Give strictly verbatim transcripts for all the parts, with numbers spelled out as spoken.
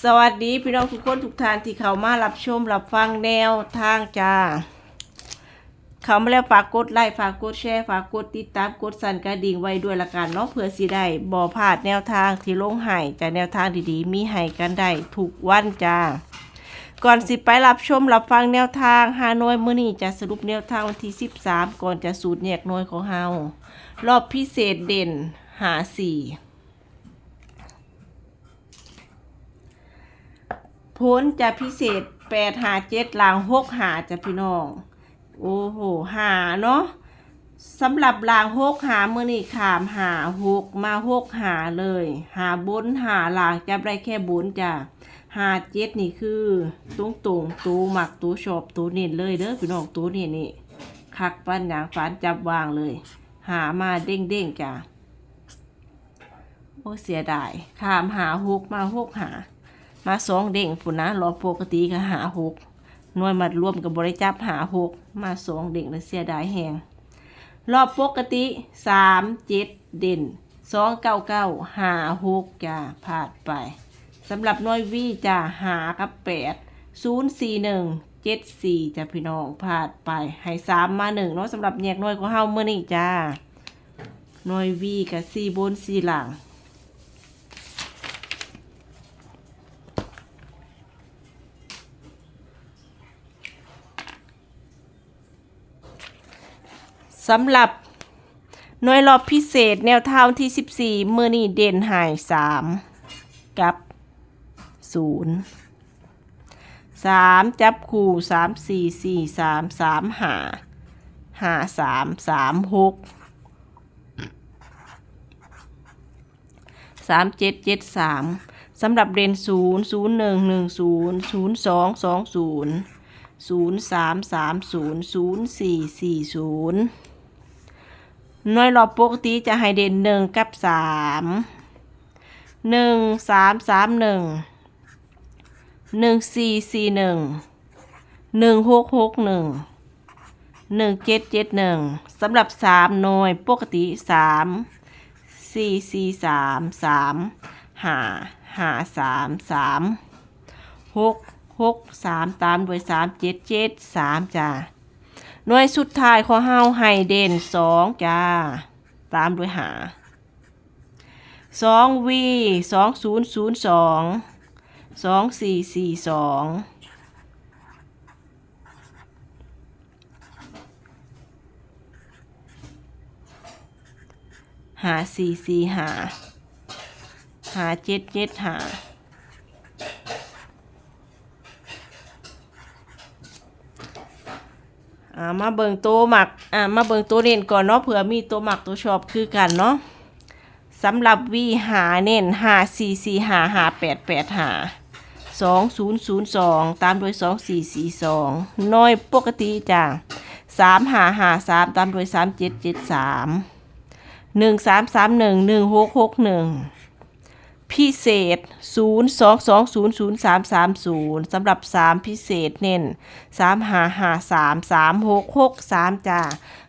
สวัสดีพี่น้องทุกคนทุกท่านที่เข้ามารับชมรับฟังแนวทางจ้า เข้ามาแล้วฝากกดไลค์ ฝากกดแชร์ ฝากกดติดตาม กดสั่นกระดิ่งไว้ด้วยละกันเนาะ เพื่อสิได้บ่พลาดแนวทางที่ลงให้จ้า แนวทางดีๆ มีให้กันได้ทุกวันจ้า ก่อนสิไปรับชมรับฟังแนวทางฮานอยมื้อนี้ จะสรุปแนวทางวันที่สิบสาม ก่อนจะสูตรแยกหน่วยของเฮา รอบพิเศษเด่นห้าสี่ ผลจะพิเศษ แปดห้าเจ็ด ล่าง หกห้า จ้ะพี่น้อง โอ้โห ห้าเนาะ สำหรับล่าง หกห้า มื้อนี้ข้าม ห้าหก มา หกห้า เลย ห้าบน ห้าล่าง จับได้แค่บนจ้ะ ห้าเจ็ด นี่คือตรงๆ ตัวมัก ตัวชอบ ตัวเน้นเลยเด้อพี่น้อง ตัวเน้นนี่ คักปานหยัง ฝานจับวางเลย ห้ามาเด้งๆ จ้ะ โอ้ เสียดาย ข้าม ห้าหก มา หกห้า มาสองเด้งพุ้นนะ รอบปกติก็ ห้าหก หน่วยมัดรวมก็บ่ได้จับ ห้าหก มาสองเด้งแล้ว เสียดายแฮง รอบปกติ สามเจ็ด เด่น สองเก้าเก้า ห้าหก จ้า พลาดไป สำหรับหน่วยวีจ้า ห้ากับแปด ศูนย์สี่หนึ่ง เจ็ดสี่ จ้าพี่น้อง พลาดไป ให้สามมาหนึ่งเนาะ สำหรับแยกหน่วยของเฮามื้อนี้จ้า หน่วยวีกับสี่บนสี่ล่าง สำหรับหน่วยรอบพิเศษแนวทางที่สิบสี่ มื้อนี้เด่นให้สามกับศูนย์ สาม จับคู่ สามสี่ สี่สาม สามห้า ห้าสาม สามหก สามเจ็ด เจ็ดสาม สำหรับเด่น ศูนย์ ศูนย์หนึ่ง หนึ่งศูนย์ ศูนย์สอง สองศูนย์ ศูนย์สาม สามศูนย์ ศูนย์สี่ สี่ศูนย์ หน่วยรอบปกติจะให้เด่น หนึ่งกับสาม หนึ่งสามสามหนึ่ง หนึ่งสี่สี่หนึ่ง หนึ่งหกหกหนึ่ง หนึ่งเจ็ดเจ็ดหนึ่ง สำหรับสามหน่วยปกติ สามสี่สี่สาม สามห้าห้าสาม สามหกหกสาม ตามด้วยสามเจ็ดเจ็ดสามจ้า หน่วยสุดท้ายของเฮาให้เด่นสองจ้า ตามด้วยห้า สองวี สองศูนย์ศูนย์สอง สองสี่สี่สอง ห้าสี่สี่ห้า ห้าเจ็ดเจ็ดห้า อ่า มาเบิ่งตัวมัก อ่า มาเบิ่งตัวเน้นก่อนเนาะ เผื่อมีตัวมักตัวชอบคือกันเนาะ สำหรับวีห้าเน้น ห้าสี่สี่ห้า ห้าแปดแปดห้า สองศูนย์ศูนย์สอง ตามด้วยสองสี่สี่สอง หน่วยปกติจ้ะ สามห้าห้าสาม ตามด้วยสามเจ็ดเจ็ดสาม หนึ่งสามสามหนึ่ง หนึ่งหกหกหนึ่ง พิเศษ ศูนย์สองสองศูนย์ศูนย์สามสามศูนย์ สำหรับสามพิเศษเน้น สามห้าห้าสาม สามหกหกสามจ้า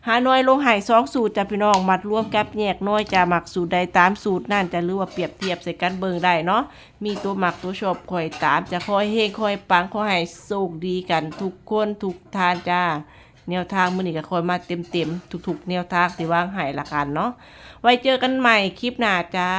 ฮานอยลงให้สองสูตรจ้ะพี่น้อง มัดรวมกับแยกหน่วยจ้ะ มักสูตรใดตามสูตรนั่นจ้ะ หรือว่าเปรียบเทียบใส่กันเบิ่งได้เนาะ มีตัวมักตัวชอบคอยตามจ้ะ คอยเฮงคอยปัง ขอให้โชคดีกันทุกคนทุกท่านจ้า แนวทางมื้อนี้ก็คอยมาเต็มๆ ทุกๆ แนวทางที่วางให้ละกันเนาะ ไว้เจอกันใหม่คลิปหน้าจ้า